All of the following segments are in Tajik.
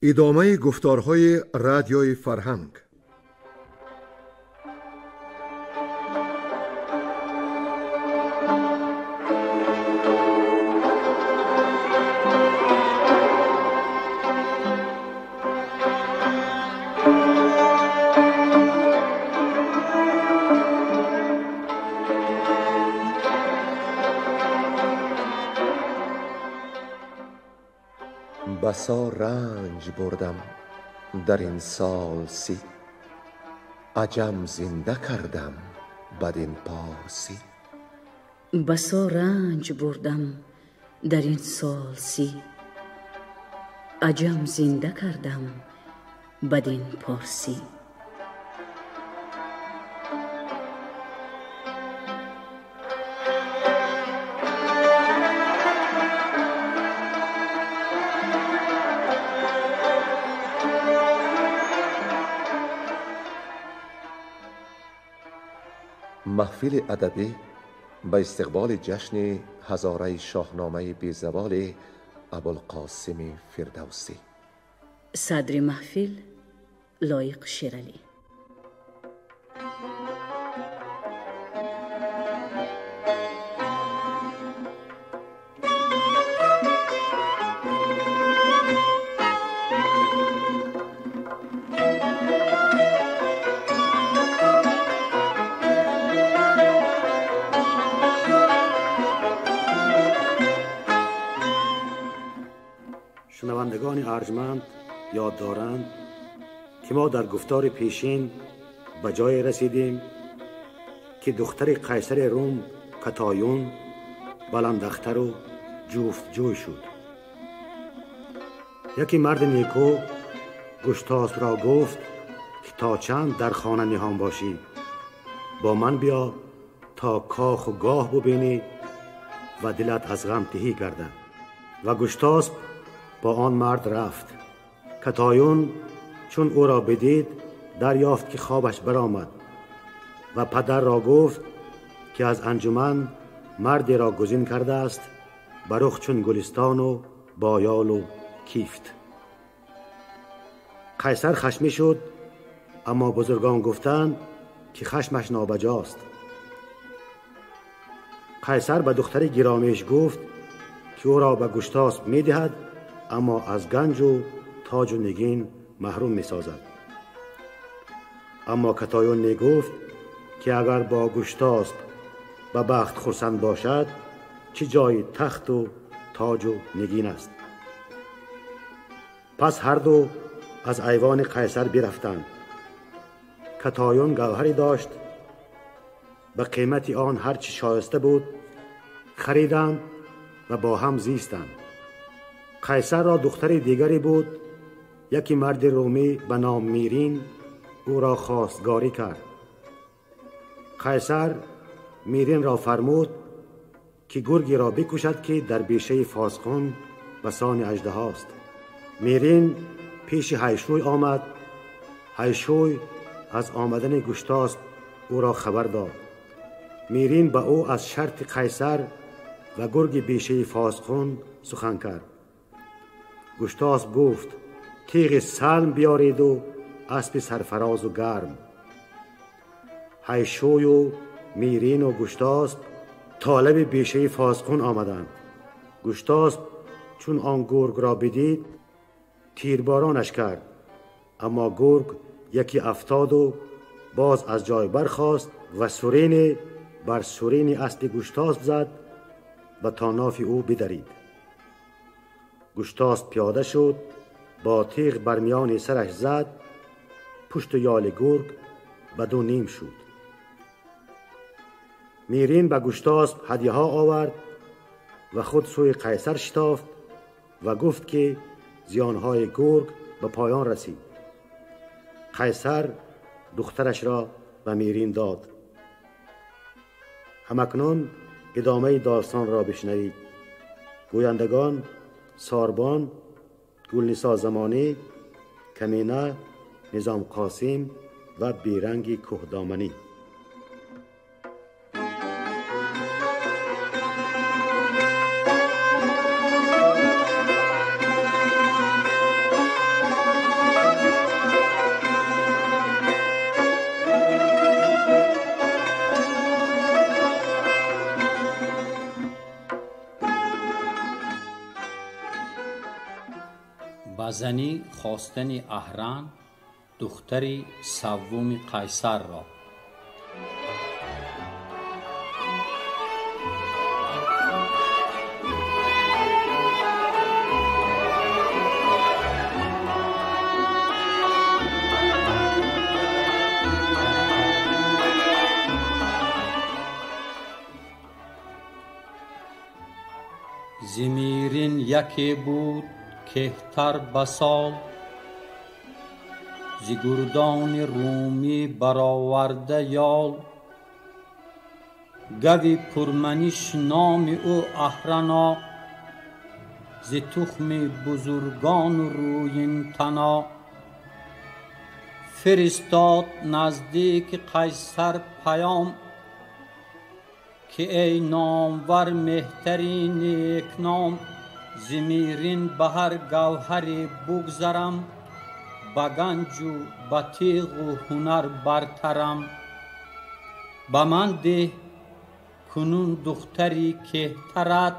Идомаи гуфторҳои радиои фарҳанг. بسا رنج بردم در این سال 30، عجم زنده کردم بدین پارسی. بسا رنج بردم در این سال 30، عجم زنده کردم بدین پارسی. Маҳфили адабӣ ба истиқболи ҷашни ҳазораи шоҳномаи безаволи Абулқосими Фирдавсӣ. Садри маҳфил Лоиқ Шералӣ. شنوندگان ارجمند یاد دارند که ما در گفتار پیشین به جای رسیدیم که دختر قیصر روم کتایون بلنداختر و جفت جوی شد. یکی مرد نیکو گشتاسب را گفت که تا چند در خانه نهان باشی، با من بیا تا کاخ و گاه ببینی و دلت از غم تهی گردد. و گشتاسب با آن مرد رفت. کتایون چون او را بدید دریافت که خوابش برآمد و پدر را گفت که از انجمن مردی را گزین کرده است برخ چون گلستان و بایال و کیفت. قیصر خشمی شد، اما بزرگان گفتند که خشمش نابجاست. قیصر به دختر گرامیش گفت که او را به گشتاسب می دهد، اما از گنج و تاج و نگین محروم می سازد. اما کتایون می گفت که اگر با گشتاسب به بخت خرسند باشد چه جای تخت و تاج و نگین است. پس هر دو از ایوان قیصر برفتند. کتایون گوهری داشت، به قیمت آن هر چه شایسته بود خریدند و با هم زیستند. قیصر را دختر دیگری بود، یکی مرد رومی به نام میرین او را خواستگاری کرد. قیصر میرین را فرمود که گرگی را بکشد که در بیشه فاسقون و سان اژدهاست. میرین پیش هیشوی آمد. هیشوی از آمدن گشتاسب او را خبر داد. میرین به او از شرط قیصر و گرگ بیشه فاسقون سخن کرد. گشتاسب گفت تیغ سلم بیارید و اسب سرفراز و گرم. هیشوی و میرین و گشتاسب طالب بیشه فاسقون آمدند. گشتاسب چون آن گرگ را بدید تیربارانش کرد، اما گرگ یکی افتاد و باز از جای برخاست و سرین بر سرین اسب گشتاسب زد و تا ناف او بدرید. گشتاسب پیاده شد، با تیغ بر میان سرش زد، پشت یال گرگ به دو نیم شد. میرین به گشتاسب هدیه ها آورد و خود سوی قیصر شتافت و گفت که زیانهای گرگ به پایان رسید. قیصر دخترش را به میرین داد. همکنون ادامه داستان را بشنوید. گویندگان ساربان، گلنسا زمانی، کمینه، نظام قاسم و بیرنگ کوهدامنی. Ба занӣ хостани Аҳран, духтари саввуми Қайсарро. Зи Мирин яке буд кеҳтар ба сол, зи гурдони румӣ бароварда ёл. Гави пурманиш номи ӯ Аҳрано, зи тухми бузургону рӯйинтано. Фиристод наздики Қайсар паём, ки эй номвар меҳтари некном, зи Мирин ба ҳар гавҳаре бугзарам, ба ганҷу ба теғу ҳунар бартарам. Ба ман деҳ кунун духтари кеҳтарат,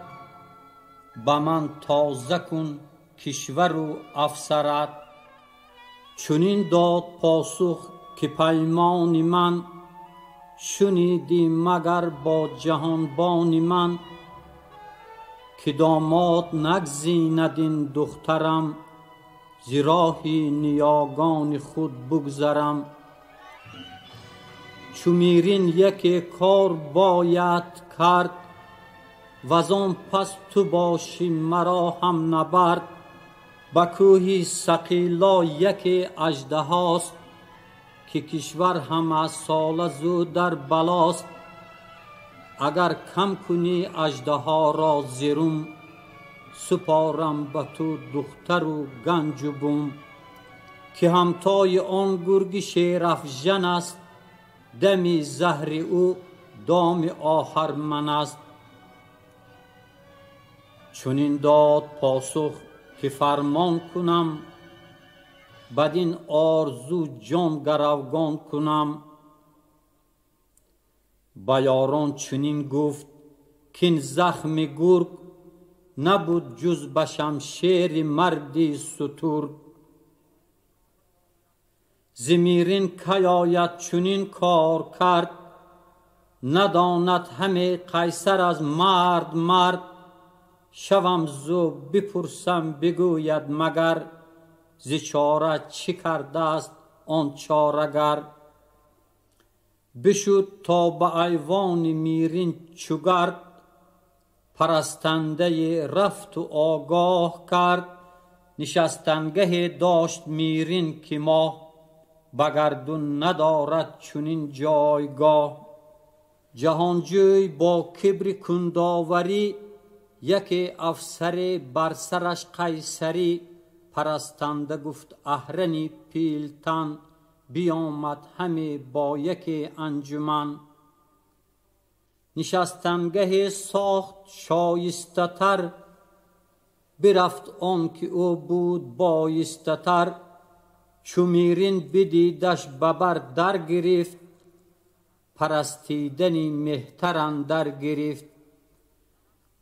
ба ман тоза кун кишвару афсарат. Чунин дод посух ки паймони ман, шунидӣ магар бо ҷаҳонбони ман, ки домод нагзинад ин духтарам, зи роҳи ниёгони худ бугзарам. Чу Мирин яке кор бояд кард, вазон пас ту бошӣ маро ҳам набард. Ба кӯҳи Сақило яке аждаҳост, ки кишвар ҳама сола зу дар балост. Агар кам кунӣ аждаҳоро зерум, супорам ба ту духтару ганҷу бум. Ки ҳамтои он гурги шерафжан аст, дами заҳри ӯ доми оҳарман аст. Чунин дод посух ки фармон кунам, бадин орзу ҷон гаравгон кунам. Ба ёрон чунин гуфт кин захми гург, набуд ҷуз ба шамшери марди сутург. Зи Мирин кай ояд чунин кор кард, надонад ҳаме Қайсар аз мард мард. Шавам зу бипурсам бигӯяд магар, зи чора чӣ кардааст он чорагар. Бишуд то ба айвони Мирин чугард, парастандае рафту огоҳ кард. Нишастангаҳе дошт Мирин ки моҳ, ба гардун надорад чунин ҷойгоҳ. Ҷаҳонҷӯй бо кибри кундоварӣ, яке афсаре бар сараш қайсарӣ. Парастанда гуфт Аҳрани пилтан, биёмад ҳаме бо яке анҷуман. Нишастангаҳе сохт шоистатар, бирафт он ки ӯ буд боистатар. Чу Мирин бидидаш ба бар дар гирифт, парастидани меҳтар андар гирифт.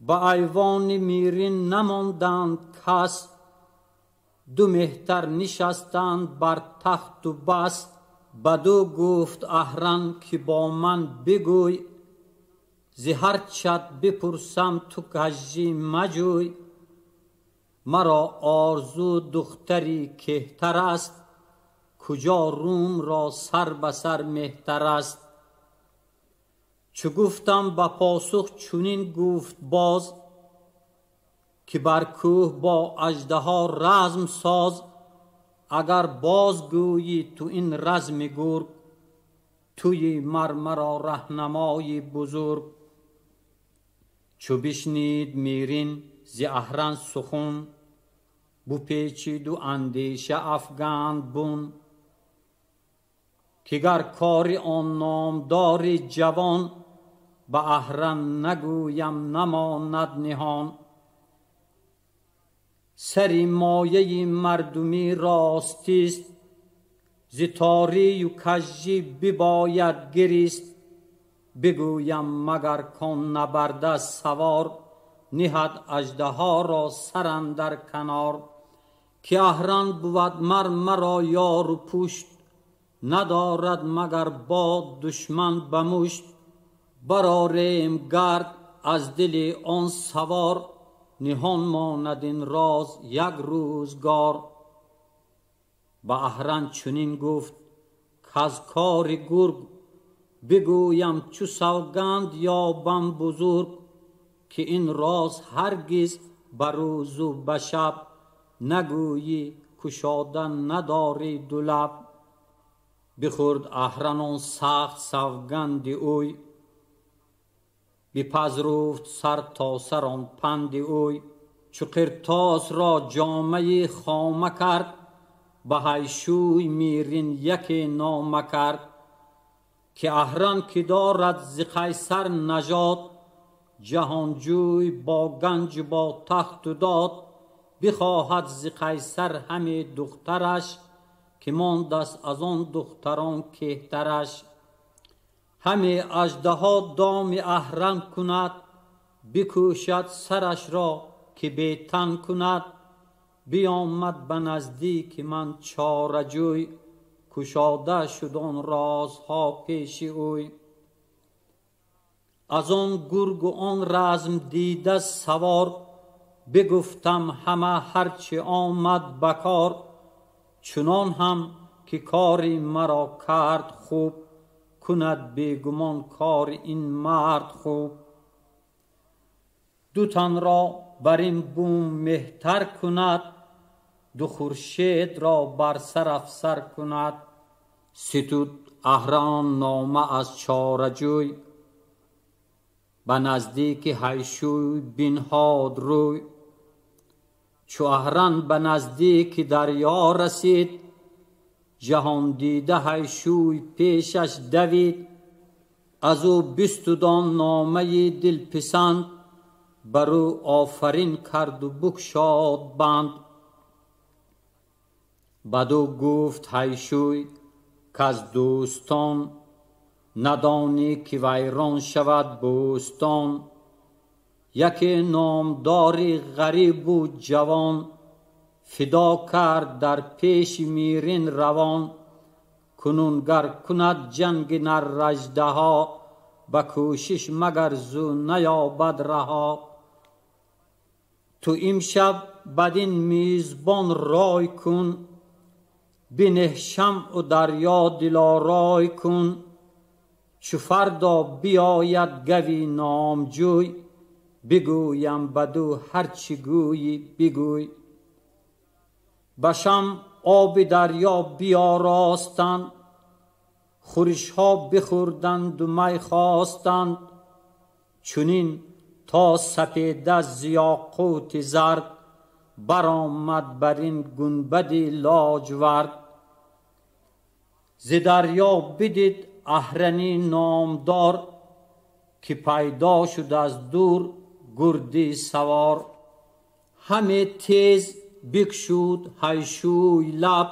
Ба айвони Мирин намонданд кас, ду меҳтар нишастанд бар тахту бас. Баду гуфт Аҳран ки бо ман бигӯй, зи ҳар чат бипурсам ту кажжӣ маҷӯй. Маро орзу духтари кеҳтар аст, куҷо румро сар ба сар меҳтар аст. Чу гуфтам ба посух чунин гуфт боз, ки бар кӯҳ бо аждаҳо разм соз. Агар боз гӯйӣ ту ин разми гург, туи мар маро раҳнамои бузург. Чу бишнид Мирин зи Аҳран сухан, бупечиду андеша афганд бун. Ки гар кори он номдори ҷавон, ба Аҳран нагӯям намонад ниҳон. Сари мояи мардумӣ ростист, зи торию кажжӣ бибояд гирист. Бигӯям магар кон набарда савор, ниҳад аждаҳоро сар андар канор. ки аҳран бувад мар маро ёру пушт, надорад магар бод душман ба мушт. Барорем гард аз дили он савор, ниҳон монад ин роз як рӯзгор. Ба аҳран чунин гуфт каз кори гург, бигӯям чу савганд ёбам бузург, ки ин роз ҳаргиз ба рӯзу ба шаб нагӯйӣ кушода надорӣ ду лаб. Бихӯрд аҳран он сахт савганди ӯй, бипазруфт сар то сар он панди ӯй. Чу Қиртосро ҷомаи хома кард, ба ҳайшӯй мирин яке нома кард, ки аҳран ки дорад зи Қайсар нажод, ҷаҳонҷӯй бо ганҷу бо тахту дод. Бихоҳад зи Қайсар ҳаме духтараш, ки мондаст аз он духтарон кеҳтараш. Ҳаме аждаҳо доми аҳран кунад, бикӯшад сарашро ки бетан кунад. Биомад ба наздики ман чораҷӯй, кушода шуд он розҳо пеши ӯй. Аз он гургу он разм дида савор, бигуфтам ҳама ҳарчи омад ба кор. Чунон ҳам ки кори маро кард хуб, кунад бегумон кори ин мард хуб. Ду танро бар ин бум меҳтар кунад, ду хуршедро бар сар афсар кунад. Ситуд аҳран нома аз чораҷӯй, ба наздики ҳайшӯй бинҳод рӯй. Чу аҳран ба наздики дарё расид, ҷаҳондида ҳайшӯй пешаш давид. Аз ӯ бистуд он номаи дилписанд, бар ӯ офарин карду букшод банд. Бадӯ гуфт ҳайшӯй каз дӯстон, надонӣ ки вайрон шавад бӯстон. Яке номдори ғарибу ҷавон, фидо кард дар пеши мирин равон. Кунун гар кунад ҷанги нарраждаҳо, ба кӯшиш магар зу наёбад раҳо. Ту имшаб бадин мизбон рой кун, бинеҳ шамъу дарё дилорой кун. Чу фардо биёяд гави номҷӯй, бигӯям бадӯ ҳарчи гӯйӣ бигӯй. Ба шамъ оби дарё биёростанд, хӯришҳо бихӯрданду май хостанд. Чунин то сапеда зи ёқути зард, баромад бар ин гунбади лоҷвард. Зи дарё бидид аҳрани номдор, ки пайдо шуд аз дур гурди савор. Ҳаме тез бикшуд ҳайшӯй лаб,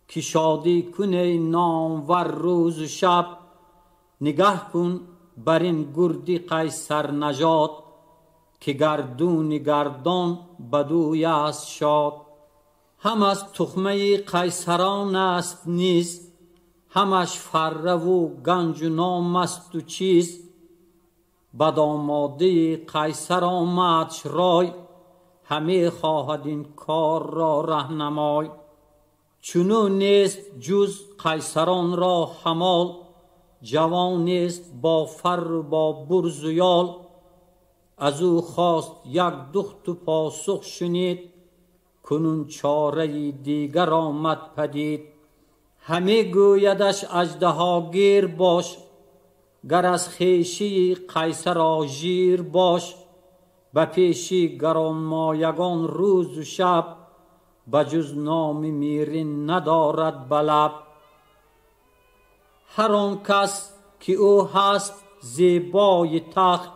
ки шодӣ куней номвар рӯзу шаб. Нигаҳ кун бар ин гурди қайсарнажод, ки гардуни гардон бадӯй аст шод. Ҳам аз тухмаи қайсарон аст низ, ҳамаш фарраву ганҷу ном асту чиз. Ба домодии қайсар омадш рой, ҳаме хоҳад ин корро раҳнамой. Чунӯ нест ҷуз қайсаронро ҳамол, ҷавон нест бо фарру бо бурзу ёл. Аз ӯ хост як духту посух шунид, кунун чораи дигар омад падид. Ҳаме гӯядаш аждаҳогир бош, гар аз хешии қайсар ожир бош. Ба пеши гаронмоягон рӯзу шаб, ба ҷуз номи мирин надорад ба лаб. Ҳар он кас ки ӯ ҳаст зебои тахт,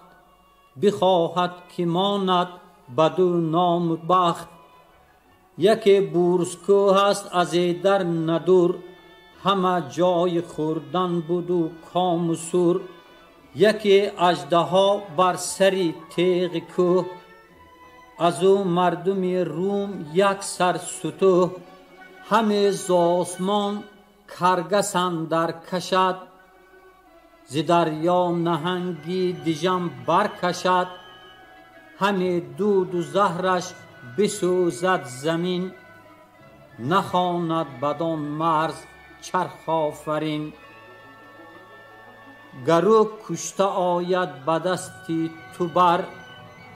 бихоҳад ки монад бадӯ ному бахт. Яке бурзкӯҳ аст аз эдар надур, ҳама ҷои хӯрдан буду кому сур. Яке аждаҳо бар сари теғи кӯҳ, از او مردم روم یک سر ستوه، همه ز آسمان کرگس اندر کشد، ز دریا نهنگی دژم برکشد، همه دود و زهرش بسوزد زمین، نخواند بدان مرز چرخ آفرین. گر او کشته آید به دستی تو بر،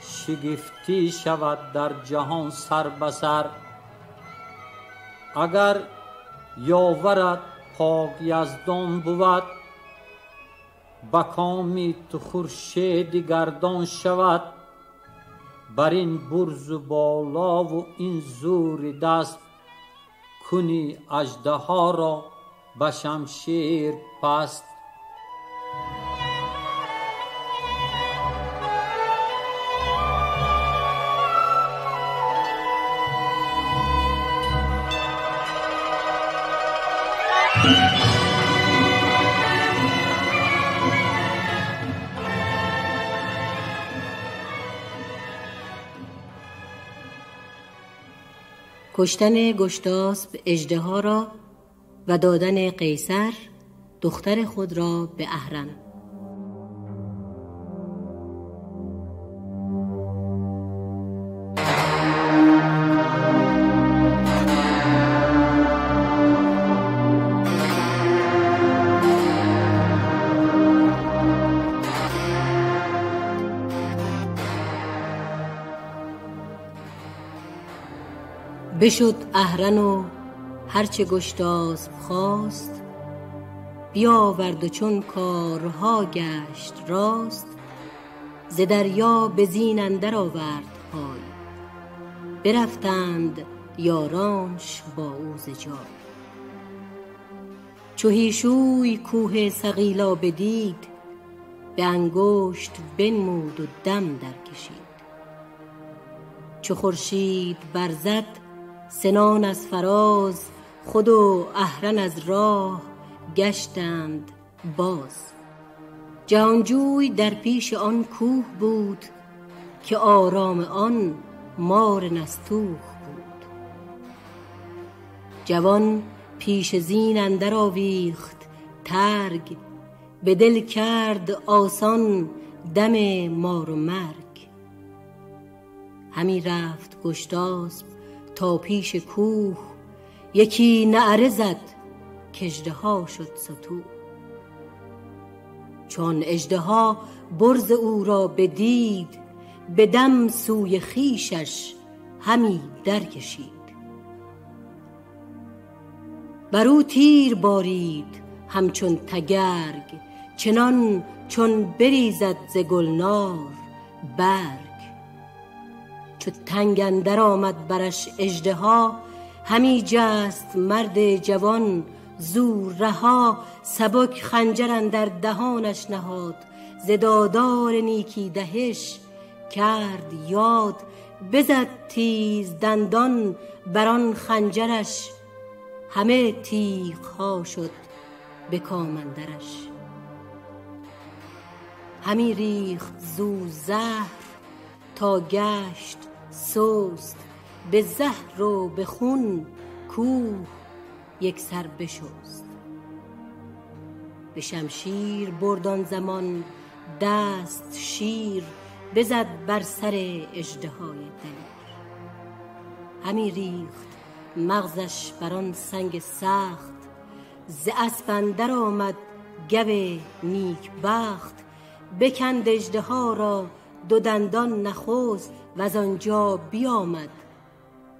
شگفتی شود در جهان سر به سر. اگر یاورت پاک یزدان بود، به کام تو خورشید گردان شود. بر این برز و بالا و این زور دست، کنی اژدها را به شمشیر پست. کشتن گشتاسب اژدها را و دادن قیصر دختر خود را به اهرن. بشد اهرن و هرچه گشتاسب خواست، بیاورد و چون کارها گشت راست، ز دریا به زین اندر آورد پای، برفتند یارانش با او ز جای. چو هیشوی کوه ثقیلا بدید، به انگشت بنمود و دم درکشید. چو خورشید برزد سنان از فراز، خود و اهرن از راه گشتند باز. جهانجوی در پیش آن کوه بود، که آرام آن مار نستوه بود. جوان پیش زین اندر آویخت ترگ، به دل کرد آسان دم مار و مرگ. همی رفت گشتاسب تا پیش کوه، یکی نعره زد کاژدها شد ستوه. چون اژدها برز او را بدید، به دم سوی خویشش همی درکشید. بر او تیر بارید همچون تگرگ، چنان چون بریزد ز گلنار برگ. چو تنگ اندر آمد برش اژدها، همی جست مرد جوان زو رها. سبک خنجر اندر دهانش نهاد، ز دادار نیکی دهش کرد یاد. بزد تیز دندان بر آن خنجرش، همه تیغ ها شد به کام اندرش. همی ریخت زو زهر تا گشت سست، به زهر و به خون کوه یک سر بشست. به شمشیر برد آن زمان دست شیر، بزد بر سر اژدهای دلیر. همی ریخت مغزش بر آن سنگ سخت، ز اسپ اندر آمد گو نیک بخت. بکند اژدها را دو دندان نخست، وز آنجا بیامد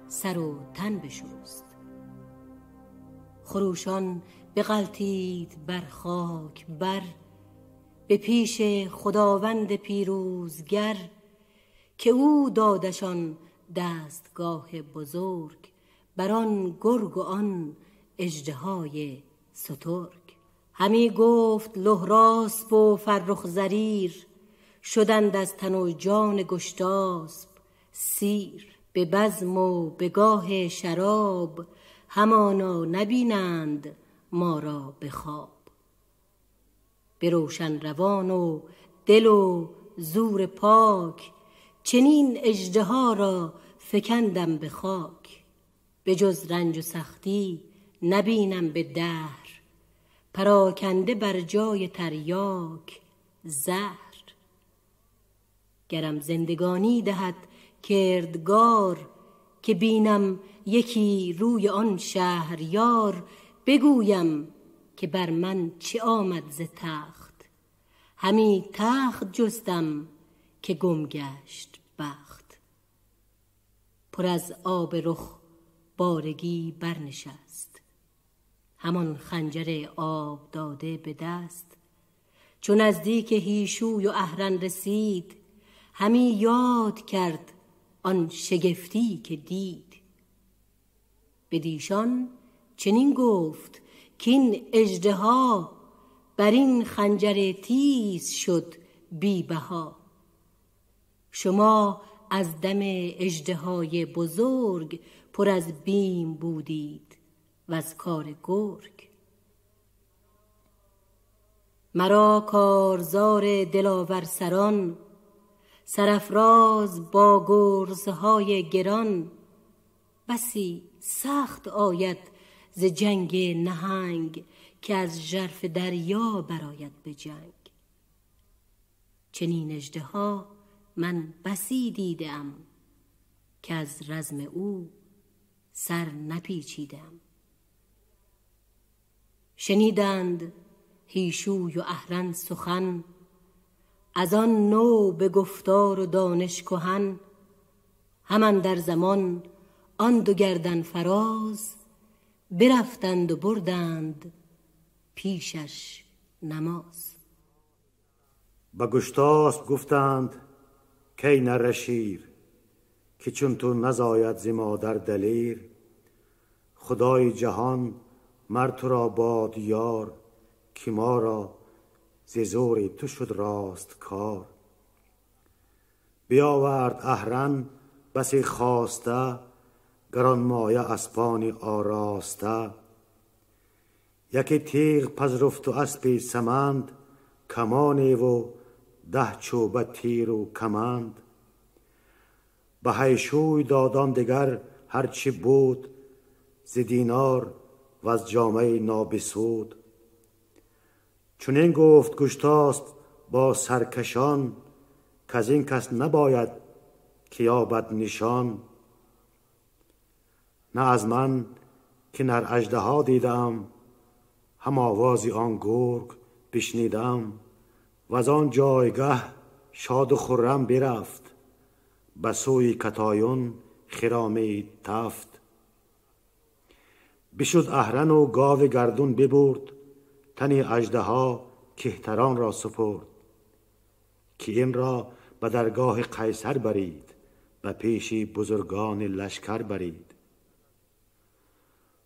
سر و تن بشست. خروشان بغلتید بر خاک بر، به پیش خداوند پیروزگر. که او دادشان دستگاه بزرگ، بر آن گرگ و آن اژدهای سترگ. همی گفت لهراسب و فرخ زریر، شدند از تن و جان گشتاسب سیر. به بزم و به گاه شراب، همانا نبینند ما را به خواب. به روشن روان و دل و زور پاک، چنین اژدها را فکندم به خاک. به جز رنج و سختی نبینم به دهر، پراکنده بر جای تریاک زهر. گرم زندگانی دهد کردگار، که بینم یکی روی آن شهریار. بگویم که بر من چه آمد ز تخت، همی تخت جستم که گم گشت بخت. پر از آب رخ بارگی برنشست، همان خنجر آب داده به دست. چو نزدیک هیشوی و اهرن رسید، همی یاد کرد آن شگفتی که دید. بدیشان چنین گفت کاین اژدها، بر این خنجر تیز شد بی بها. شما از دم اژدهای بزرگ، پر از بیم بودید و از کار گرگ. مرا کارزار دلاور سران، سرافراز با گرزهای گران. بسی سخت آید ز جنگ نهنگ، که از ژرف دریا برآید به جنگ. چنین اژدها من بسی دیده ام، که از رزم او سر نپیچیدم. شنیدند هیشوی و اهرن سخن، از آن نو به گفتار و دانش کهن. هم اندر زمان آن دو گردن فراز، برفتند و بردند پیشش نماز. به گشتاسپ گفتند کای نره شیر، که چون تو نزاید ز مادر دلیر. خدای جهان مر تو را باد یار، که ما را ز زور تو شد راست کار. بیاورد اهرن بسی خواسته، گرانمایه اسپان آراسته. یکی تیغ پذرفت و اسپی سمند، کمانی و 10 چوبه تیر و کمند. به هیشوی دادان دگر هرچی بود، ز دینار و از جامه نابسود. چنین گفت گشتاسپ با سرکشان، کز این کس نباید که یابد نشان. نه از من که نر اژدها دیدم، هم آواز آن گرگ بشنیدم. و از آن جایگه شاد و خرم برفت، به سوی کتایون خرامید تفت. بشد اهرن و گاو گردون ببرد، تنی اژدها کهتران را سپرد. که این را به درگاه قیصر برید، به پیش بزرگان لشکر برید.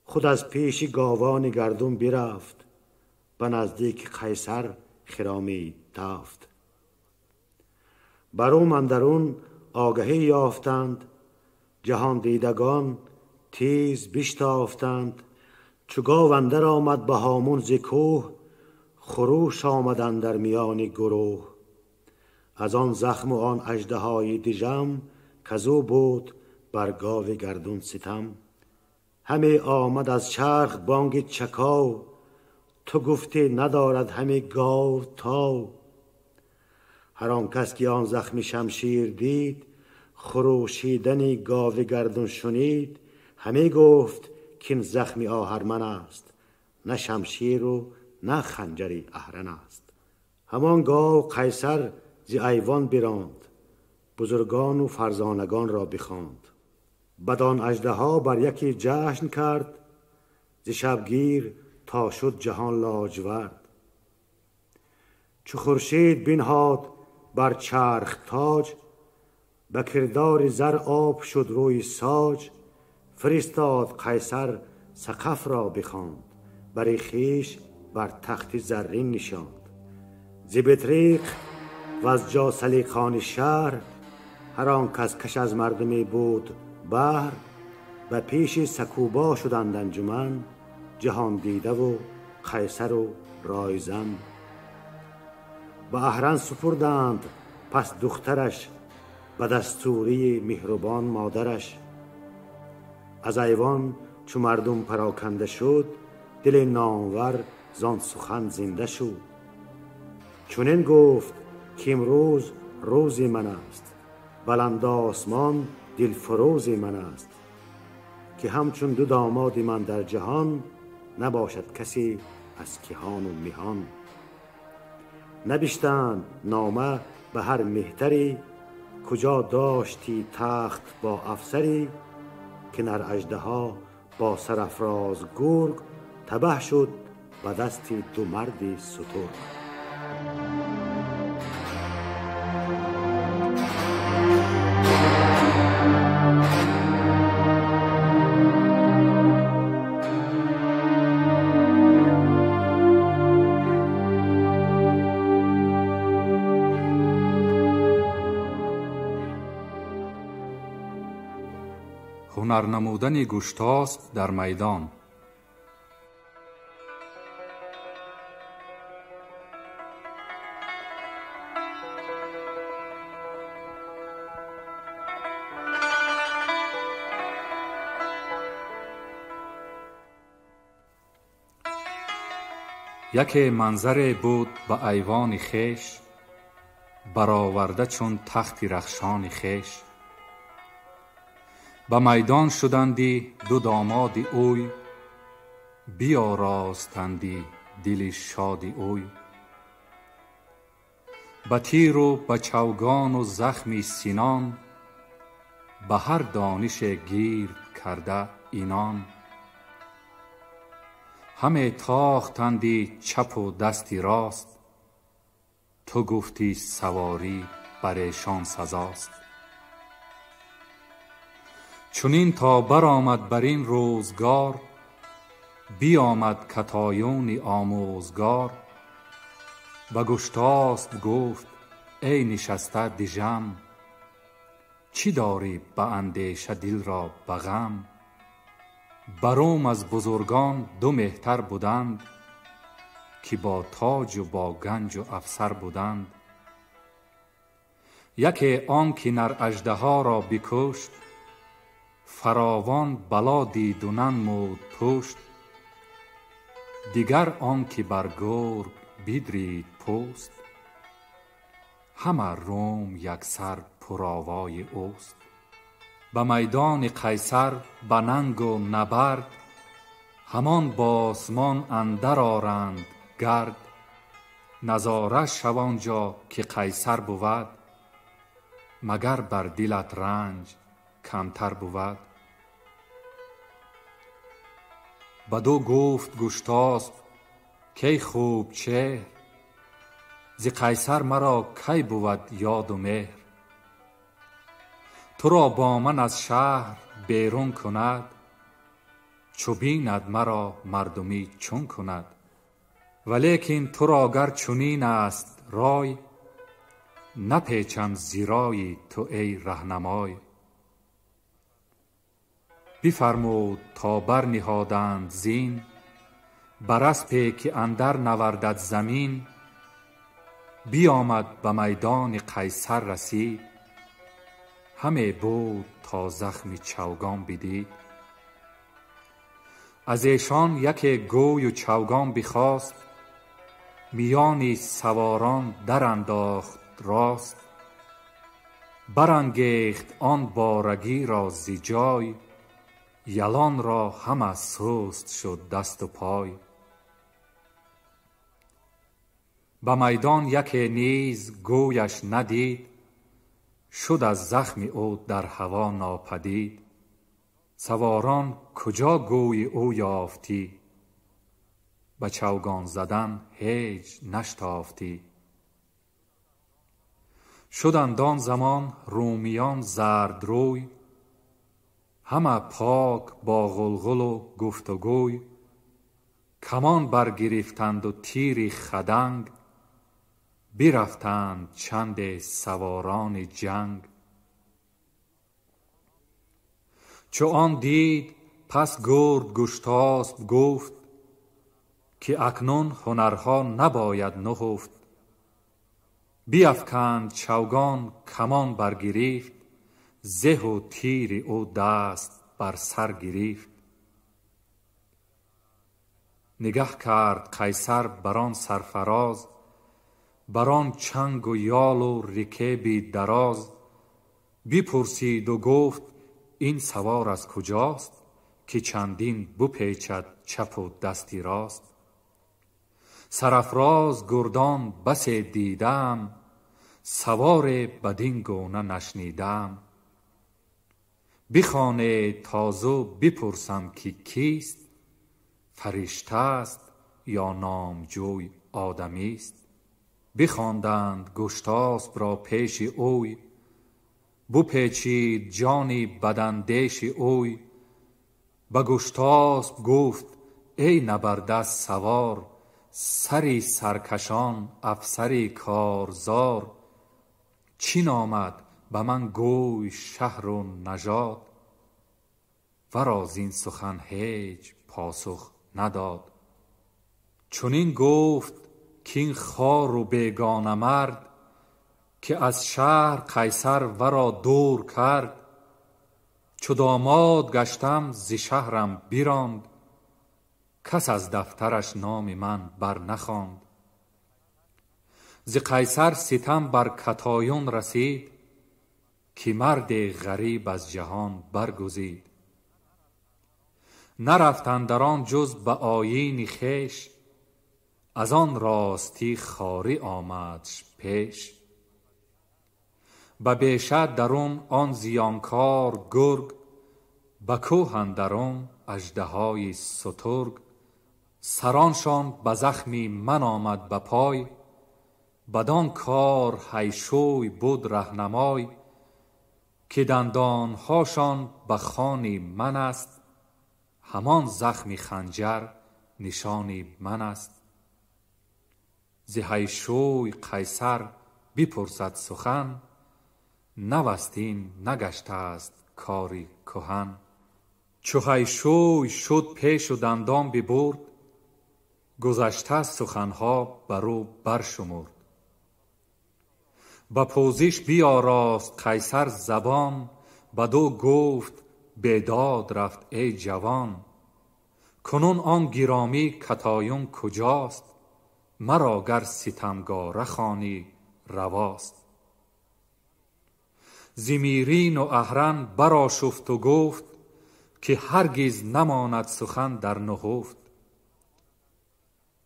خود از پیش گاوان گردون برفت، به نزدیک قیصر خرامید تفت. بر او اندرون آگهی یافتند، جهان دیدگان تیز بشتافتند. چو گاو اندر آمد به هامون ز کوه، خروش آمد اندر میان گروه. از آن زخم و آن اژدهای دژم، کزو بود بر گاو گردون ستم. همی آمد از چرخ بانگ چکاو، تو گفتی ندارد همی گاو تاو. هر آن کس که آن زخم شمشیر دید، خروشیدن گاو گردون شنید. همی گفت که این زخم آهرمن است، نه شمشیر و نه خنجری اهرن است. همان گاو قیصر ز ایوان براند، بزرگان و فرزانگان را بخواند. بدان اژدها بر یکی جشن کرد، ز شبگیر تا شد جهان لاجورد. چو خورشید بنهاد بر چرخ تاج، به کردار زر آب شد روی ساج. فرستاد قیصر سقف را بخواند، بر خویش بر تخت زرین نشاند. ز بطریق و از جاسلیقان شهر، هر آن کس کش از مردمی بود بهر. به پیش سکوبا شدند انجمن، جهان دیده و قیصر و رایزن. به اهرن سپردند پس دخترش، به دستوری مهربان مادرش. از ایوان چو مردم پراکنده شد، دل نامور زان سخن زنده شد. چنین گفت که امروز روز من است، بلند آسمان دل فروز من است، که همچون دو داماد من در جهان، نباشد کسی از کیهان و میهان. نبشتند نامه به هر مهتری، کجا داشتی تخت با افسری، که نر اژدها با سرافراز گرگ، تبه شد به دست دو مرد سترگ. ҳунар намудани Гуштосп дар майдон. Яке манзаре буд ба айвони хеш, бароварда чун тахти рахшони хеш. Ба майдон шуданди ду домоди ӯй, биёростанди дили шоди ӯй. Ба тиру ба чавгону захми синон, ба ҳар донише гирд карда инон. Ҳаме тохтанди чапу дасти рост, ту гуфтӣ саворӣ бар эшон сазост. Чунин то баромад бар ин рӯзгор, биомад Катоюни омӯзгор. Ба Гуштосп гуфт эй нишаста дижам, чӣ дорӣ ба андеша дилро ба ғам? Баром аз бузургон ду меҳтар буданд, ки бо тоҷу бо ганҷу афсар буданд. Яке он ки нар аждаҳоро бикушт, фаровон бало диду нанмуд пушт. Дигар он ки бар гург бидрид пӯст, ҳама Рум яксар пуровои ӯст. Ба майдони Қайсар ба нангу набард, ҳамон босмон андар оранд гард. Назора шав он ҷо ки Қайсар бувад, магар бар дилат ранҷ камтар бувад. Баду гуфт Гуштосп кай хуб чеҳр, зи Қайсар маро кай бувад ёду меҳр. Туро бо ман аз шаҳр берун кунад, чу бинад маро мардумӣ чун кунад. Валекин туро гар чунин аст рой, напечам зирои ту эй раҳнамой. Бифармуд то барниҳоданд зин, бар аспе ки андар навардад замин. Биомад ба майдони Қайсар расид, ҳаме буд то захми чавгон бидид. Аз эшон яке гӯю чавгон бихост, миёни саворон дарандохт рост. Барангехт он борагиро зи ҷой, ялонро ҳама суст шуд дасту пой. Ба майдон яке низ гӯяш надид, шуд аз захми ӯ дар ҳаво нопадид. Саворон куҷо гӯи ӯ ёфтӣ, ба чавгон задан ҳеҷ наштофтӣ. Шуданд он замон румиён зардрӯй, ҳама пок бо ғулғулу гуфтугӯй. Камон баргирифтанду тири хаданг, бирафтанд чанде саворони ҷанг. Чу он дид пас гурд Гуштосп гуфт, ки акнун ҳунарҳо набояд нуҳуфт. Биафканд чавгон камон баргирифт, зеҳу тири ӯ даст бар сар гирифт. Нигаҳ кард Қайсар бар он сарфароз, бар он чангу ёлу рикеби дароз. Бипурсиду гуфт ин савор аз куҷост, ки чандин бупечад чапу дасти рост. Сарафроз гурдон басе дидаам, саворе бадин гуна нашнидаам. Бихонед тозу бипурсам ки кист, фариштааст ё номҷӯй одамист. Бихонданд Гуштаспро пеши ӯй, бупечид ҷони бадандеши ӯй. Ба Гуштасп гуфт эй набардаст савор, сари саркашон афсари корзор. Чӣ номад ба ман гӯй шаҳру нажод, варо зин сухан ҳеҷ посух надод. Чунин гуфт кин хору бегона мард, ки аз шаҳр Қайсар варо дур кард. Чу домод гаштам зи шаҳрам биронд, кас аз дафтараш номи ман бар нахонд. Зи Қайсар ситам бар Катоюн расид, ки марде ғариб аз ҷаҳон баргузид. Нарафт андар он ҷуз ба оини хеш, аз он ростӣ хорӣ омадш пеш. Ба беша дарун он зиёнкор гург, ба кӯҳ андарун аждаҳои сутург. Сароншон ба захми ман омад ба пой, бадон кор ҳайшӯй буд раҳнамой. Ки дандонҳошон ба хони ман аст, ҳамон захми ханҷар нишони ман аст. Зи ҳайшӯй Қайсар бипурсад сухан, наваст ин нагаштааст кори кӯҳан. Чу ҳайшӯй шуд пешу дандон бибурд, гузашта суханҳо бар ӯ баршумурд. Ба пӯзиш биёрост Қайсар забон, бадӯ гуфт бедод рафт эй ҷавон. Кунун он гиромӣ Катоюн куҷост, маро гар ситамгора хонӣ равост. Зи мирину аҳран барошуфту гуфт, ки ҳаргиз намонад сухан дар нуҳуфт.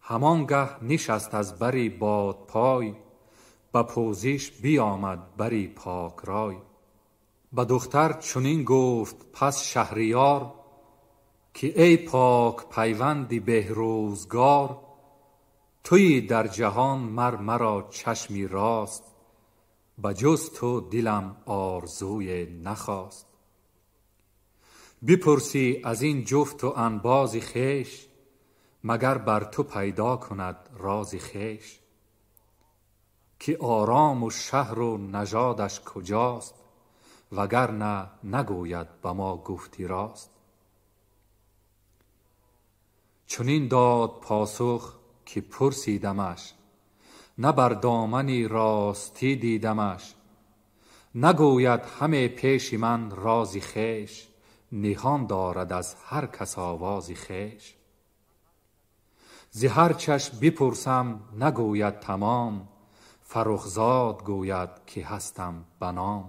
Ҳамон гаҳ нишаст аз бари бодпой, ба пӯзиш биомад бари покрой. Ба духтар чунин гуфт пас шаҳриёр, ки эй пок пайванди беҳрӯзгор. Туи дар ҷаҳон мар маро чашми рост, ба ҷуз ту дилам орзуе нахост. Бипурсӣ аз ин ҷуфту анбози хеш, магар бар ту пайдо кунад рози хеш. Ки орому шаҳру нажодаш куҷост, вагарна нагӯяд ба мо гуфти рост. Чунин дод посух ки пурсидамаш, на бар домани ростӣ дидамаш. Нагӯяд ҳаме пеши ман рози хеш, ниҳон дорад аз ҳар кас овози хеш. Зи ҳар чаш бипурсам нагӯяд тамом, Фаррухзод гӯяд ки ҳастам ба ном.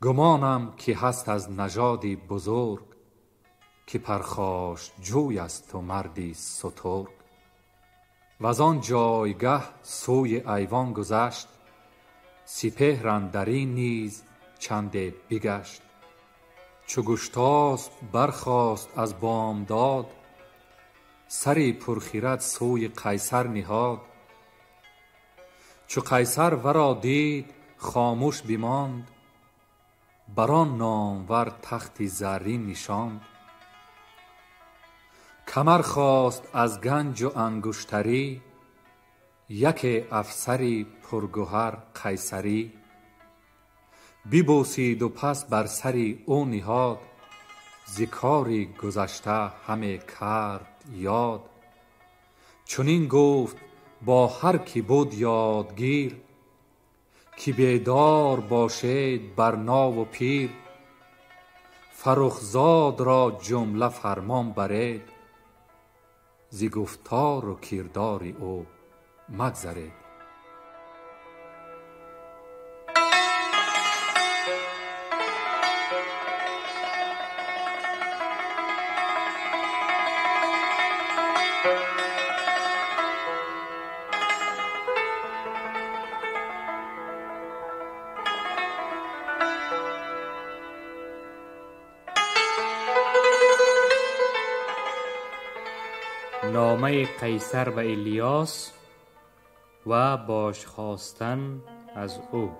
Гумонам ки ҳаст аз нажоди бузург, ки пархошҷӯй асту марди сутург. Ваз он ҷойгаҳ сӯи айвон гузашт, сипеҳр андар ин низ чанде бигашт. Чу Гуштасп бархост аз бомдод, сари пурхирад сӯи Қайсар ниҳод. Чу Қайсар варо дид хомӯш бимонд, бар он номвар тахти заррин нишонд. Камар хост аз ганҷу ангуштарӣ, яке афсари пургуҳар қайсарӣ. Бибӯсиду пас бар сари ӯ ниҳод, зи кори гузашта ҳаме кард ёд. Чунин гуфт бо ҳар ки буд ёдгир, ки бедор бошед бар нову пир. Фаррухзод ро ҷумла фармон баред, зи гуфтору кирдори ӯ магзаред. نامه قیصر به الیاس و باش خواستن از او.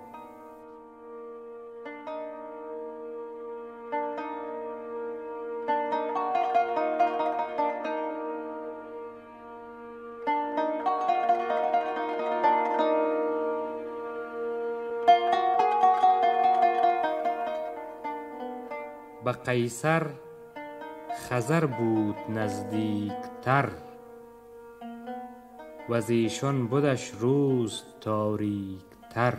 به قیصر خزر بود نزدیکتر، و ز ایشان بدش روز تاریکتر.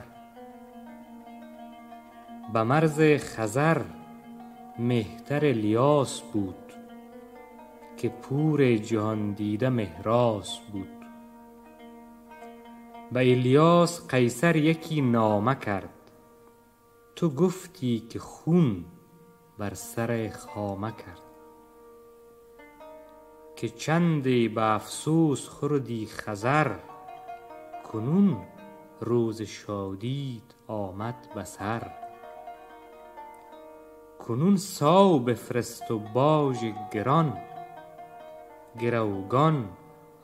به مرز خزر مهتر الیاس بود، که پور جهاندیده مهراس بود. به الیاس قیصر یکی نامه کرد، تو گفتی که خون بر سر خامه کرد. که چندی به افسوس خوردی خزر، کنون روز شادیت آمد به سر. کنون ساو بفرست و باژ گران، گروگان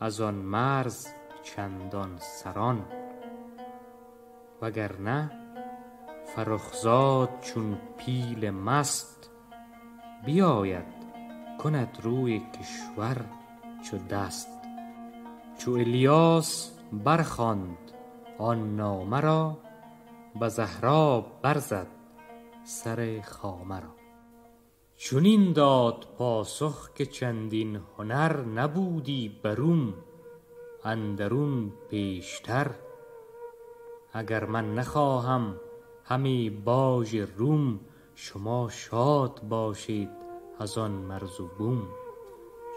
از آن مرز چندان سران. وگرنه فرخزاد چون پیل مست، بیاید کند روی کشور چو دست. چو الیاس برخواند آن نامه را، به زهراب برزد سر خامه را. چنین داد پاسخ که چندین هنر نبودی بروم اندرون پیشتر. اگر من نخواهم همی باژ روم، شما شاد باشید از آن مرز و بوم.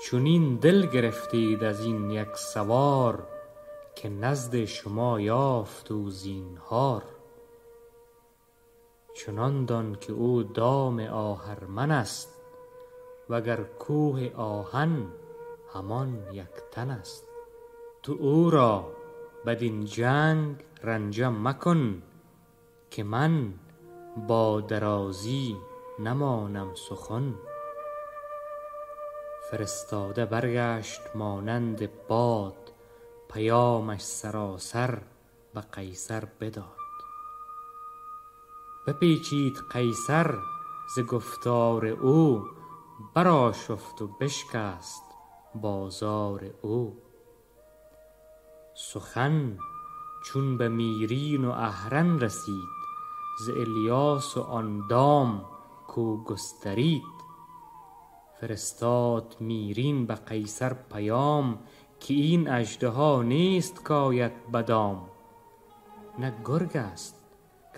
چنین دل گرفتید از این یک سوار، که نزد شما یافت او زینهار. چنان دان که او دام آهرمن است، وگر کوه آهن همان یک تن است. تو او را بدین جنگ رنجه مکن، که من با درازی نمانم سخن. فرستاده برگشت مانند باد، پیامش سراسر به قیصر بداد. بپیچید قیصر ز گفتار او، برآشفت و بشکست بازار او. سخن چون به میرین و اهرن رسید، ز الیاس و آن دام کو گسترید. فرستاد میرین به قیصر پیام، که این اژدها نیست کاید به دام. نه گرگ است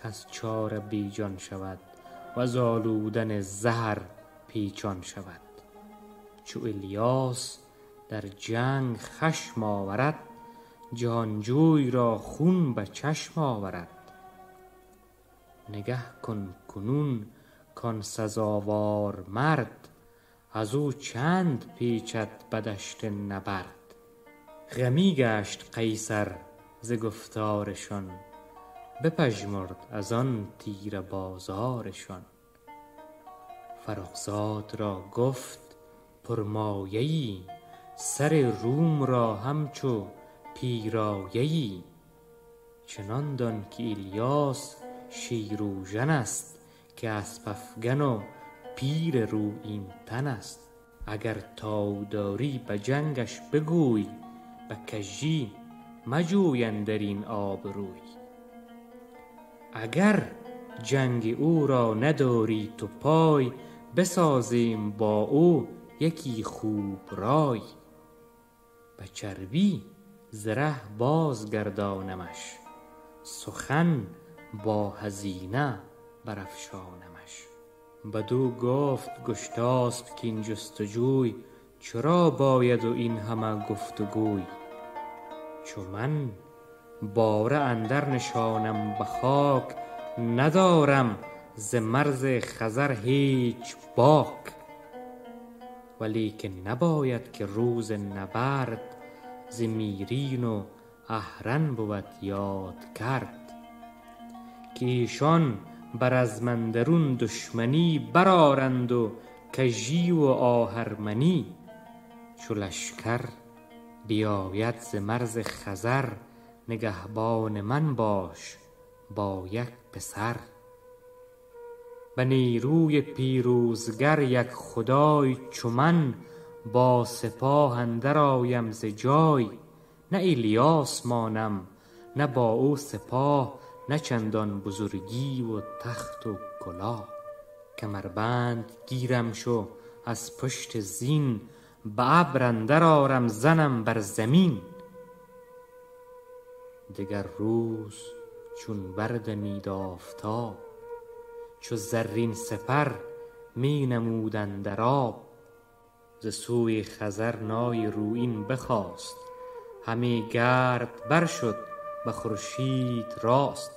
کز چاره بی جان شود، وز آلودن زهر پیچان شود. چو الیاس در جنگ خشم آورد، جهانجوی را خون به چشم آورد. نگه کن کنون کان سزاوار مرد، از او چند پیچد به دشت نبرد. غمی گشت قیصر ز گفتارشان، بپژمرد از آن تیره بازارشان. فرخزاد را گفت پرمایه ای، سر روم را همچو پیرایه ای. چنان دان که الیاس شیروژن است، که اسپ افگن و پیل رویین تن است. اگر تاو داری به جنگش بگوی، به کژی مجوی اندرین آبروی. اگر جنگ او را نداری تو پای، بسازیم با او یکی خوب رای. به چربی ز ره بازگردانمش، سخن با هزینه برافشانمش. بدو گفت گشتاسپ کاین جستجوی، چرا باید و این همه گفت و گوی؟ چو من باره اندر نشانم به خاک، ندارم ز مرز خزر هیچ باک. ولیکن نباید که روز نبرد، ز میرین و اهرن بود یاد کرد. که ایشان بر رزم اندرون دشمنی، برآرند و کژی و آهرمنی. چو لشکر بیاید ز مرز خزر، نگهبان من باش با یک پسر. به نیروی پیروزگر یک خدای، چو من با سپاه اندر آیم ز جای. نه ایلیاس مانم نه با او سپاه، نه چندان بزرگی و تخت و کلاه. کمربند گیرم شو از پشت زین، به ابر اندر آرم زنم بر زمین. دگر روز چون بردمید آفتاب، چو زرین سپر می نمود اندر آب. ز سوی خزر نای رویین بخاست، همی گرد بر شد به خورشید راست.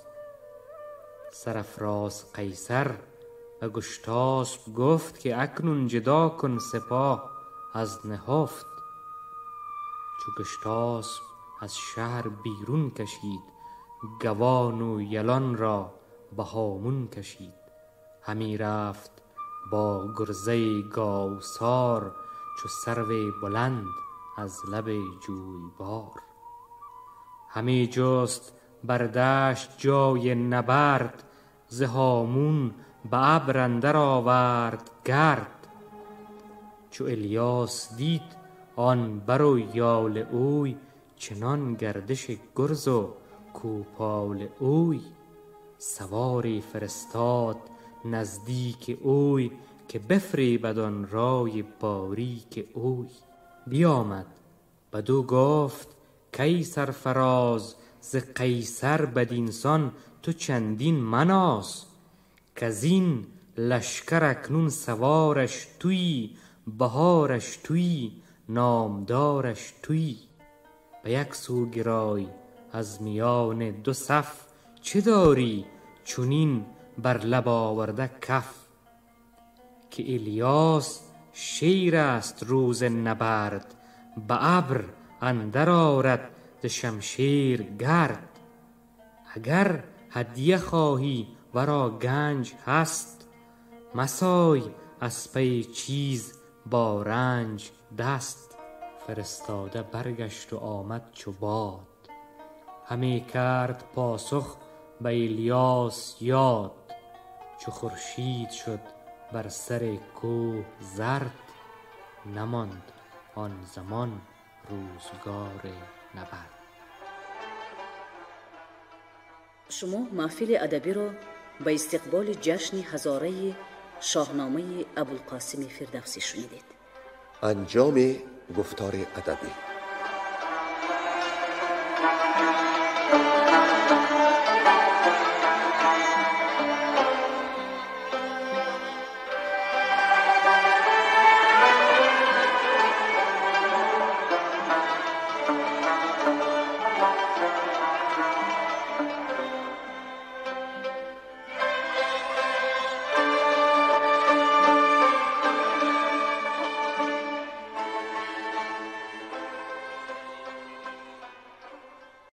سرافراز قیصر به گشتاسپ گفت، که اکنون جدا کن سپاه از نهفت. چو گشتاسپ از شهر بیرون کشید، گوان و یلان را به هامون کشید. همی رفت با گرزه گاوسار، چو سرو بلند از لب جویبار. همی جست بر دشت جای نبرد، ز هامون به ابر اندر آورد گرد. چو الیاس دید آن بر و یال اوی، چنان گردش گرز و کوپال اوی. سواری فرستاد نزدیک اوی، که بفریبد آن رای باریک اوی. بیامد بدو گفت کای سرفراز، ز قیصر بدینسان تو چندین مناز. کزین لشکر اکنون سوارش تویی، بهارش تویی، نامدارش تویی. به یک سو گرای از میان دو صف، چه داری چنین بر لب آورده کف؟ که الیاس شیر است روز نبرد، به ابر اندر آرد ز شمشیر گرد. اگر هدیه خواهی ورا گنج هست، مسای از پی چیز با رنج دست. فرستاده برگشت و آمد چو باد، همی کرد پاسخ به ایلیاس یاد. چو خورشید شد بر سر کوه زرد، نماند آن زمان روزگار نبرد. Шумо маҳфили адабиро ба истиқболи ҷашни ҳазораи Шоҳномаи Абулқосими Фирдавсӣ шунидед. Анҷоми гуфтори адабӣ.